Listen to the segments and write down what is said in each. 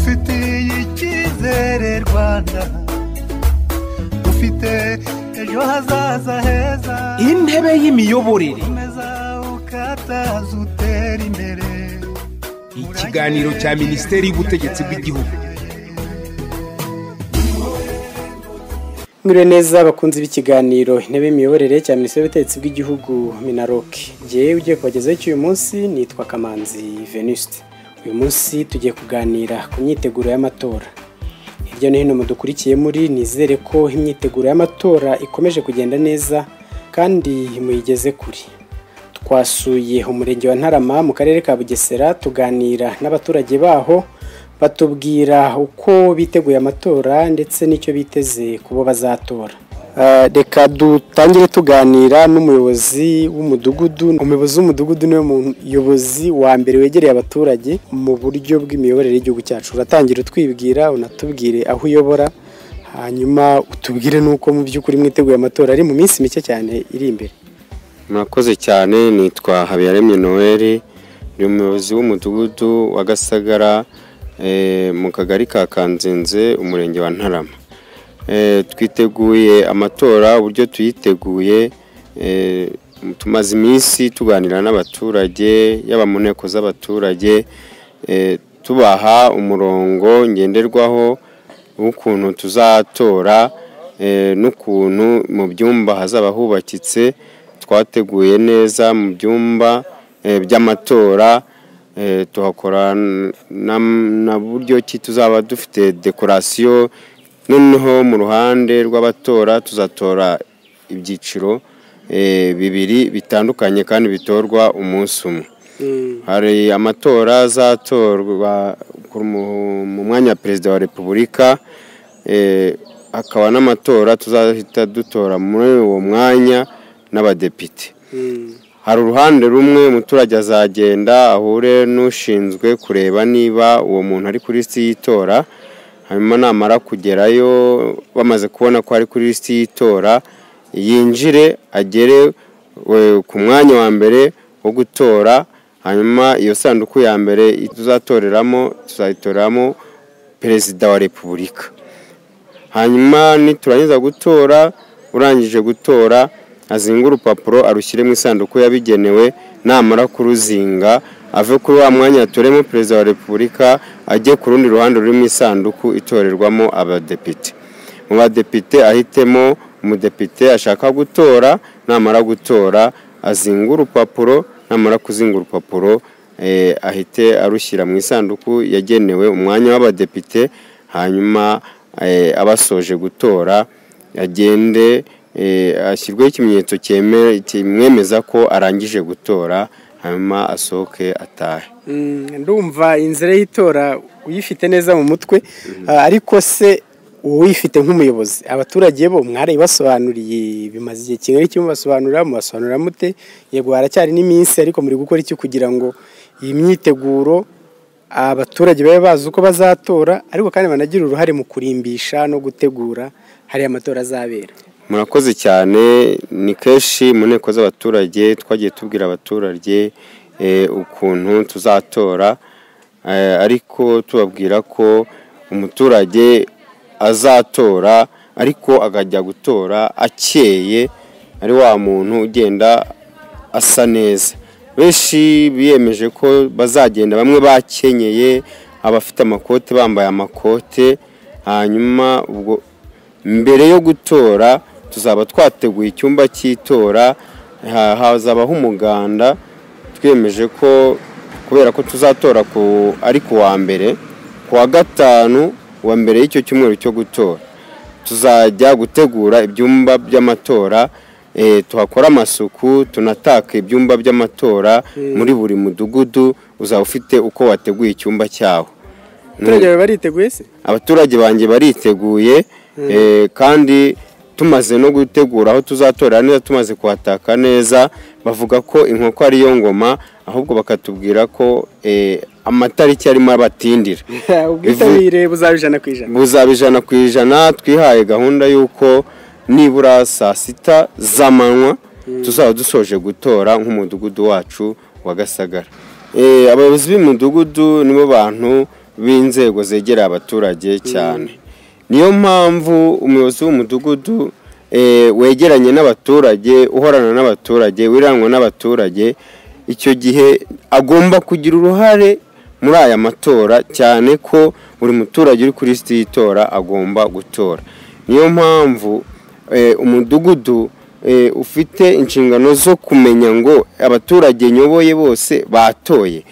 Ngufitiye icyizere Rwanda, ufite ejo hazaza heza. Intebe y'imiyoborere. Komeza ukataza utera imbere. Ikiganiro cya Minisiteri y'Ubutegetsi bw'Igihugu. Mwiriwe neza bakunzi b'ikiganiro intebe y'imiyoborere cya Minisiteri y'Ubutegetsi bw'Igihugu MINALOC. Jyewe ugiye kubagezaho cy'uyu munsi nitwa Kamanzi Venuste. Uyu munsi tugiye kuganira ku myiteguro y'amatora. Hirya no hino mudukurikiye muri, nizere ko imyiteguro y'amatora ikomeje kugenda neza kandi muyigeze kure. Twasuye umurenge wa Ntarama mu karere ka Bugesera, tuganira n'abaturage baho, batubwira uko biteguye amatora ndetse n'icyo biteze kubo bazatora. Reka dutangire tuganira n'umuyobozi w'umudugudu. Umuyobozi w'umudugudu niwe muyobozi wa mbere wegereye abaturage mu buryo bw'imiyoborere y'igihugu cyacu. Uratangira utwibwira, unatubwire aho uyobora, hanyuma utubwire n'uko mu by'ukuri mwiteguye amatora ari mu minsi mike cyane iri imbere. Murakoze cyane, nitwa Habiyaremye Noel, ni umuyobozi w'umudugudu wa Gasagara mu kagari ka Kanzenze, umurenge wa Ntarama. Twiteguye amatora, uburyo tuyiteguye, tumaze iminsi tuganira n'abaturage, yaba mu nteko z'abaturage, tubaha umurongo ngenderwaho w'ukuntu tuzatora, n'ukuntu mu byumba hazaba hubakitse. Twateguye neza mu byumba by'amatora, tuhakora na buryo ki tuzaba dufite dekorasiyo. Noneho mu ruhande rw'abatora tuzatora ibyiciro bibiri bitandukanye kandi bitorwa umunsi umwe. Hari amatora azatorwa mu mwanya wa Perezida wa Repubulika, hakaba n'amatora tuzahita dutora muri uwo mwanya n'abadepite. Hari uruhande rumwe umuturage azagenda ahure n'ushinzwe kureba niba uwo muntu ari kuri lisiti y'itora, hanyuma namara kugerayo bamaze kubona ko ari kuri lisiti y'itora, yinjire agere ku mwanya wa mbere wo gutora. Hanyuma iyo sanduku ya mbere tuzatoreramo, tuzayitoreramo Perezida wa Repubulika. Hanyuma niturangiza gutora, urangije gutora azinga urupapuro arushyire mu isanduku yabigenewe, namara kuruzinga ave kuri wa mwanya atoremo Perezida wa Repubulika, ajye ku rundi ruhande ruri mu isanduku itorerwamo abadepite. Mu badepite ahitemo umudepite ashaka gutora, namara gutora azinga urupapuro, namara kuzinga urupapuro ahite arushyira mu isanduku yagenewe umwanya w'abadepite. Hanyuma abasoje gutora agende ashyirweho ikimenyetso kimwemeza ko arangije gutora, hanyuma asohoke atahe. Ndumva inzira y'itora uyifite neza mu mutwe, ariko se uyifite nk'umuyobozi, abaturage bo mwarayibasobanuriye? Bimaze igihe kingana iki mubasobanurira? Mubasobanurira mute? Yego haracyari n'iminsi, ariko muri gukora iki kugira ngo iyi myiteguro abaturage babe bazi uko bazatora, ariko kandi banagira uruhare mu kurimbisha no gutegura hariya amatora azabera? Murakoze cyane. Ni kenshi mu nteko z'abaturage twagiye tubwira abaturage ukuntu tuzatora, ariko tubabwira ko umuturage azatora ariko akajya gutora akeye, ari wa muntu ugenda asa neza. Benshi biyemeje ko bazagenda, bamwe bakenyeye, abafite amakote bambaye amakote. Hanyuma ubwo mbere yo gutora tuzaba twateguye icyumba cy'itora, hazabaho umuganda. Twiyemeje ko kubera ko tuzatora ari ku wa mbere, ku wa gatanu wa mbere y'icyo cyumweru cyo gutora, tuzajya gutegura ibyumba by'amatora, tuhakora amasuku, tunataka ibyumba by'amatora. Muri buri mudugudu uzaba ufite uko wateguye icyumba cyawo. Abaturage bariteguye se? Abaturage banjye bariteguye, kandi tumaze no gutegura aho tuzatora neza, tumaze kuhataka neza. Bavuga ko inkoko ariyo ngoma, ahubwo bakatubwira ko amatariki arimo abatindira. Ubwitabire buzaba 100%. Buzaba 100%. Twihaye gahunda y'uko nibura saa 6 z'amanywa tuzaba dusoje gutora nk'umudugudu wacu wa Gasagara. Abayobozi b'imidugudu nibo bantu b'inzego zegereye abaturage cyane. Niyo mpamvu umuyobozi w'umudugudu wegeranye n'abaturage, uhorana n'abaturage, wirangwa n'abaturage, icyo gihe agomba kugira uruhare muri aya matora, cyane ko buri muturage uri kuri lisiti y'itora agomba gutora. Niyo mpamvu umudugudu ufite inshingano zo kumenya ngo abaturage nyoboye bose batoye,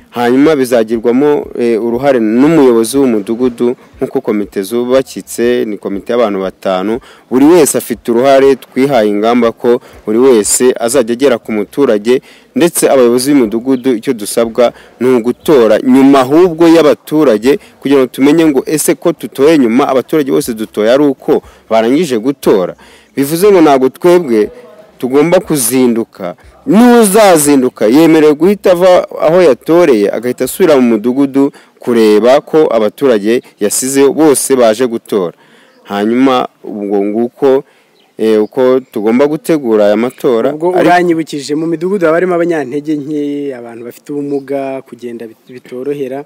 hanyuma bizagirwamo uruhare n'umuyobozi w'umudugudu nk'uko komite zubakitse, ni komite y'abantu 5, buri wese afite uruhare. Twihaye ingamba ko buri wese azajya agera ku muturage, ndetse abayobozi b'imidugudu icyo dusabwa ni ugutora nyuma ahubwo y'abaturage, kugira ngo tumenye ngo ese ko tutoye nyuma abaturage bose dutoye ari uko barangije gutora. Bivuze ngo ntabwo twebwe tugomba kuzinduka, n'uzazinduka yemerewe guhita ava aho yatoreye agahita asubira mu mudugudu kureba ko abaturage yasize bose baje gutora. Hanyuma ubwo nguko uko tugomba gutegura aya matora. Ubwo uranyibukije mu midugudu haba harimo abanyantege nke, abantu bafite ubumuga, kugenda bitorohera,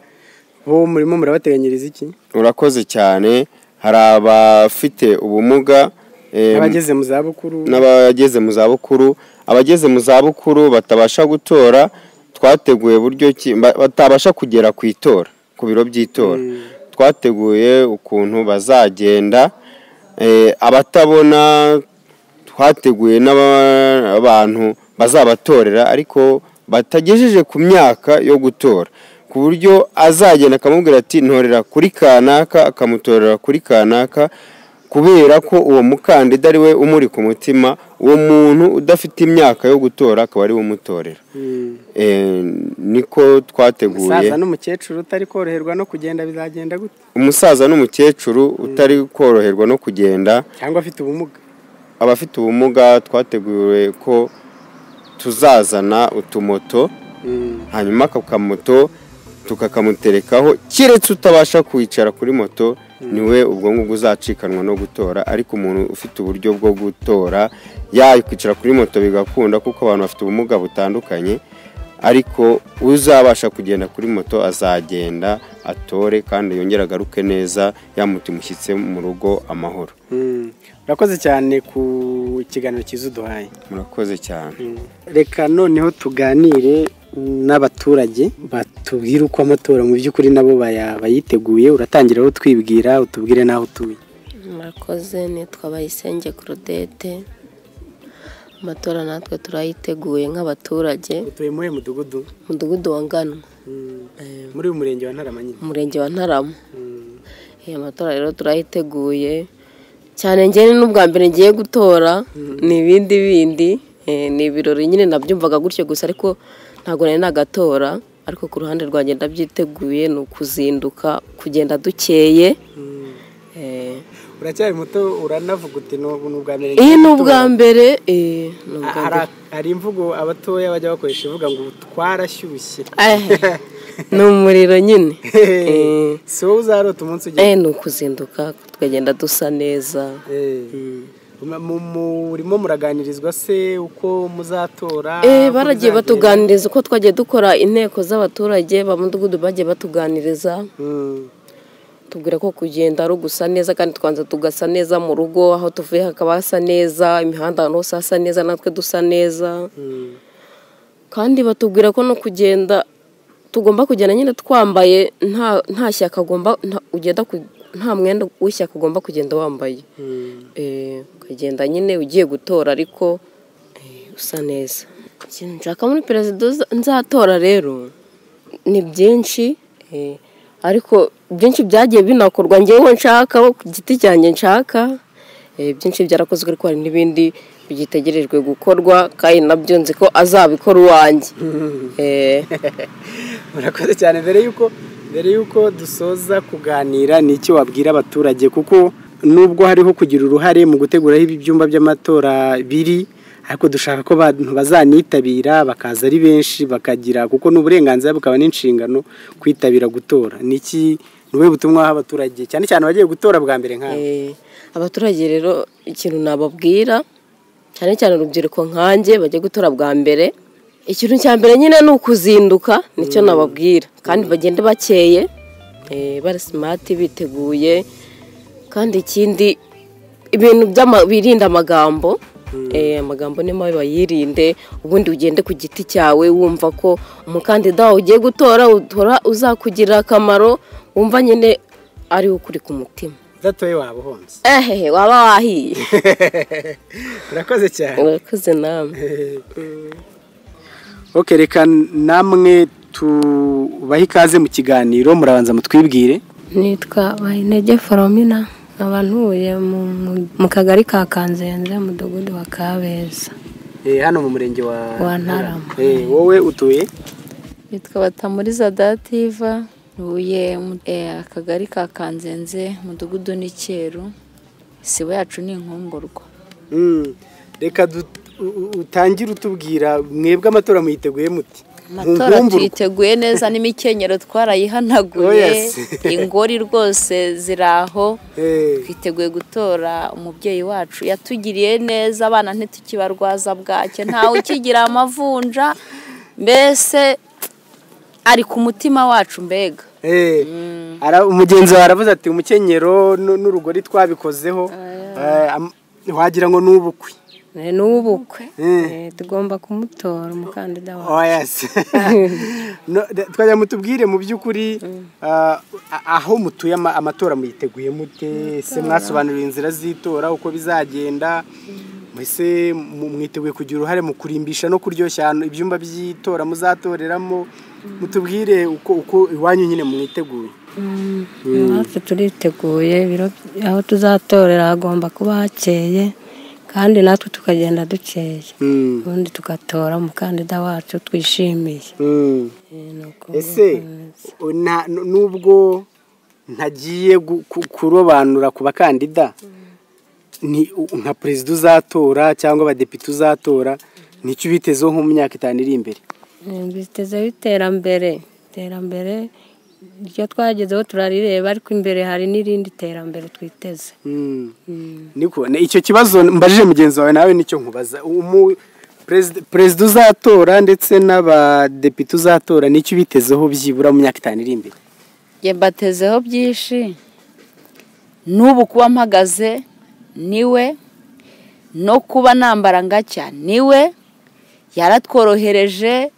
bo murimo murabateganyiriza iki? Urakoze cyane. Hari abafite ubumuga, n'abageze mu zabukuru, n'abageze mu zabukuru, abageze mu zabukuru batabasha gutora, twateguye buryo ki batabasha kugera ku itora, ku biro by'itora. Twateguye ukuntu bazagenda, abatabona twateguye n'abantu bazabatorera ariko batagejeje ku myaka yo gutora, ku buryo azagenda akamubwira ati ntorera kuri kanaka, akamutorera kuri kanaka, kubera ko uwo mukandida ari we umuri ku mutima, uwo muntu udafite imyaka yo gutora akaba ari we umutorera. Niko twateguye. Umusaza n'umukecuru utari koroherwa no kugenda bizagenda gute? Umusaza n'umukecuru utari koroherwa no kugenda cyangwa afite ubumuga, abafite ubumuga twateguye ko tuzazana utumoto, hanyuma ako kamoto tukakamuterekaho, keretse utabasha kwicara kuri moto niwe ubwo ngubwo uzacikanwa no gutora. Ariko umuntu ufite uburyo bwo gutora yakwicara kuri moto bigakunda, kuko abantu bafite ubumuga butandukanye, ariko uzabasha kugenda kuri moto azagenda atore kandi yongera agaruke neza, yamutimushyitse mu rugo amahoro. Murakoze cyane ku kiganiro cyiza uduhaye. Murakoze cyane. Reka noneho tuganire n'abaturage batubwire uko amatora mu by'ukuri nabo bayiteguye. Uratangira aho twibwira, utubwire n'aho utuye. Murakoze, nitwa Bayisenge Claudette. Amatora natwe turayiteguye nk'abaturage. Utuye muri mudugudu? Mudugudu wa Nganwa. Muri uyu murenge wa Ntarama nyine? Umurenge wa Ntarama. Amatora rero turayiteguye cyane. Njye n'ubwa mbere ngiye gutora, ni ibindi bindi, ni ibirori nyine nabyumvaga gutyo gusa, ariko ntabwo nari nagatora. Ariko ku ruhande rwanjye ndabyiteguye, ni ukuzinduka kugenda dukeye. Uracyari muto, uranavuga uti ni ubwa mbere? Ni ubwa mbere. Hari imvugo abatoya bajya bakoresha ivuga ngo twarashyushye. Ni umuriro nyine. Si wowe uzarota umunsi ugiye? Ni ukuzinduka tukagenda dusa neza. Murimo muraganirizwa se uko muzatora? Baragiye batuganiriza uko twagiye dukora inteko z'abaturage ba mudugudu, bagiye batuganiriza, tubwira ko kugenda ari ugusa neza, kandi twanza tugasa neza mu rugo, aho tuvuye hakaba hasa neza, imihanda ahantu hose hasa neza, natwe dusa neza. Kandi batubwira ko no kugenda tugomba kugenda nyine twambaye, nta shyaka ugomba ugenda, nta mwenda w'ishyaka ugomba kugenda wambaye, ukagenda nyine ugiye gutora ariko usa neza. Ikintu nshaka muri perezida nzatora rero ni byinshi, ariko byinshi byagiye binakorwa ngewe nshaka ku giti cyanjye nshaka, byinshi byarakozwe, ariko hari n'ibindi bigitegerejwe gukorwa, kandi nabyo nzi ko azabikora uwanjye. Murakoze cyane. Mbere yuko dusoza kuganira, ni iki wabwira abaturage? Kuko nubwo hariho kugira uruhare mu gutegura aho ibyumba by'amatora biri, ariko dushaka ko abantu bazanitabira bakaza ari benshi, bakagira, kuko ni uburenganzira bukaba n'inshingano kwitabira gutora. Ni iki ni ubutumwa waha abaturage, cyane cyane abagiye gutora bwa mbere nkawe? Abaturage rero ikintu nababwira, cyane cyane urubyiruko nkanjye bagiye gutora bwa mbere, ikintu cya mbere nyine ni ukuzinduka, nicyo nababwira, kandi bagende bakeye, Bari smart biteguye, kandi ikindi ibintu birinda amagambo. Amagambo ni mabi bayirinde, ubundi ugende ku giti cyawe wumva ko umukandida wawe ugiye gutora utora uzakugirira akamaro, wumva nyine ari ukuri ku mutima. Udatoye waba uhonze. Ehehe, waba wahiye. Urakoze cyane. Urakoze namwe. Okay, reka namwe tubahe ikaze mu kiganiro, murabanza mutwibwire. Nitwa Bayintege Foromina, nkaba ntuye mu kagari ka Kanzenze, mudugudu wa Kabeza. Hano mu murenge wa Ntarama. Wowe utuye? Nitwa Batamuriza Dativa, ntuye akagari ka Kanzenze, mudugudu ni Cyeru, isibo yacu ni Inkumburwa. Reka utangire utubwira mwebwe amatora muyiteguye muti? Amatora tuyiteguye neza, n'imikenyero twarayihanaguye, ingori rwose ziraho, twiteguye gutora umubyeyi wacu yatugiriye neza, abana ntitukibarwaza bwake, ntawe ukigira amavunja, mbese ari ku mutima wacu mbega. Umugenzi wawe aravuze ati umukenyero n'urugori twabikozeho, wagira ngo n'ubukwe. N'ubukwe tugomba kumutora umukandida wacu. Twajya mutubwire mu by'ukuri aho mutuye amatora muyiteguye mute? Se mwasobanuriwe inzira z'itora uko bizagenda? Mwese mwiteguye kugira uruhare mu kurimbisha no kuryoshya ibyumba by'itora muzatoreramo? Mutubwire uko iwanyu nyine mwiteguye. Natwe turiteguye, aho tuzatorera hagomba kuba hakeye, kandi natwe tukagenda dukeye, ubundi tugatora umukandida wacu twishimiye. Ese nubwo ntagiye kurobanura ku bakandida, ni nka perezida uzatora cyangwa abadepite uzatora, nicyo ubitezeho nko mu myaka 5 iri imbere? Mbitezeho iterambere, iterambere iryo twagezeho turarireba, ariko imbere hari n'irindi terambere twiteze. Niko icyo kibazo mbajije mugenzi wawe nawe nicyo nkubaza. Perezida uzatora ndetse n'abadepite uzatora, nicyo ubitezeho byibura mu myaka 5 iri imbere? Njye mbatezeho byinshi, n'ubu kuba mpagaze niwe, no kuba nambara ngacya niwe, yaratworohereje.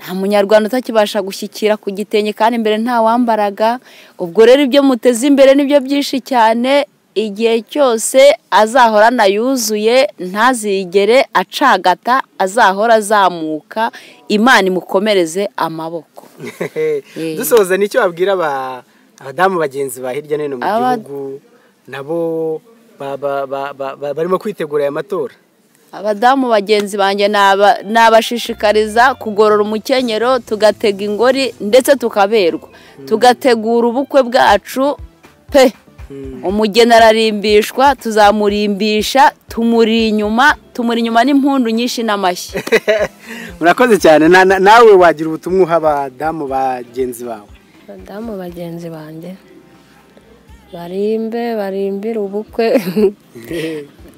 Nta munyarwanda utakibasha gushyikira ku gitenge kandi mbere nta wambaraga. Ubwo rero ibyo muteze imbere nibyo byinshi cyane, igihe cyose azahorana yuzuye, ntazigere acagata, azahora azamuka. Imana imukomereze amaboko. Dusoza, nicyo wabwira abadamu bagenzi ba hirya no hino mu gihugu nabo barimo kwitegura aya matora? Abadamu bagenzi banjye nabashishikariza kugorora umukenyero, tugatega ingori ndetse tukaberwa, tugategura ubukwe bwacu pe. Umugeni ararimbishwa, tuzamurimbisha, tumuri inyuma n'impundu nyinshi n'amashyi. Murakoze cyane. Nawe wagira ubutumwa uha abadamu bagenzi bawe? Abadamu bagenzi banjye barimbe, barimbire ubukwe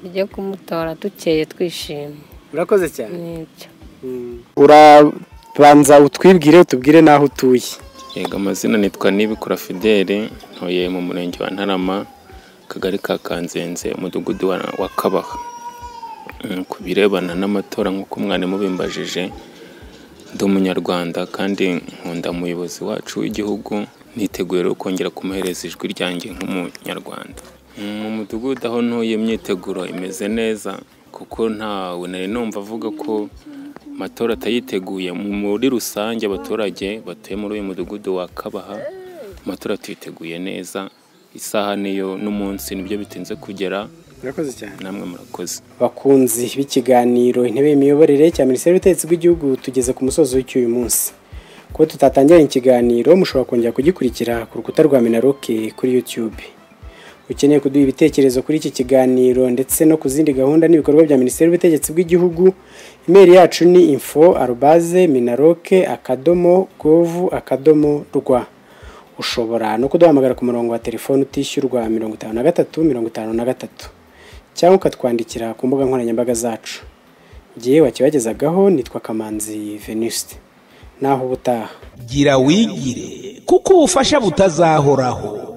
ryo kumutora dukeye twishimye. Urakoze cyane. Urabanza utwibwire, utubwire naho utuye. Yego, amazina nitwa Nibikura Fidele, ntuye mu murenge wa Ntarama, akagari ka Kanzenze, umudugudu wa Kabaha. Ku birebana n'amatora nk'uko mwarimu bimbajije, ndi umunyarwanda kandi nkunda umuyobozi wacu w'igihugu, niteguye rero kongera kumuhereza ijwi ryanjye nk'umunyarwanda. Mu mudugudu aho ntuye imyiteguro imeze neza, kuko ntawe nari numva avuga ko amatora atayiteguye. Muri rusange abaturage batuye muri uyu mudugudu wa Kabaha, amatora tuyiteguye neza, isaha niyo n'umunsi nibyo bitinze kugera. Murakoze cyane. Namwe murakoze. Bakunzi b'ikiganiro Intebe y'Imiyoborere cya Minisiteri y'Ubutegetsi bw'Igihugu, tugeze ku musozo w'uyu munsi. Kuba tutatangiranye ikiganiro, mushobora kongera kugikurikira ku rukuta rwa Minaloc kuri YouTube. Ukeneye kuduha ibitekerezo kuri iki kiganiro ndetse no ku zindi gahunda n'ibikorwa bya Minisiteri y'Ubutegetsi bw'Igihugu, email yacu ni info@minaloc.gov.rw. Ushobora no kuduhamagara ku murongo wa telefone utishyurwa 53 53, cyangwa ukatwandikira ku mbuga nkoranyambaga zacu. Ngiye wakibagezagaho nitwa Kamanzi Venuste. Naho ubutaha. Gira wigire kuko ubufasha butazahoraho.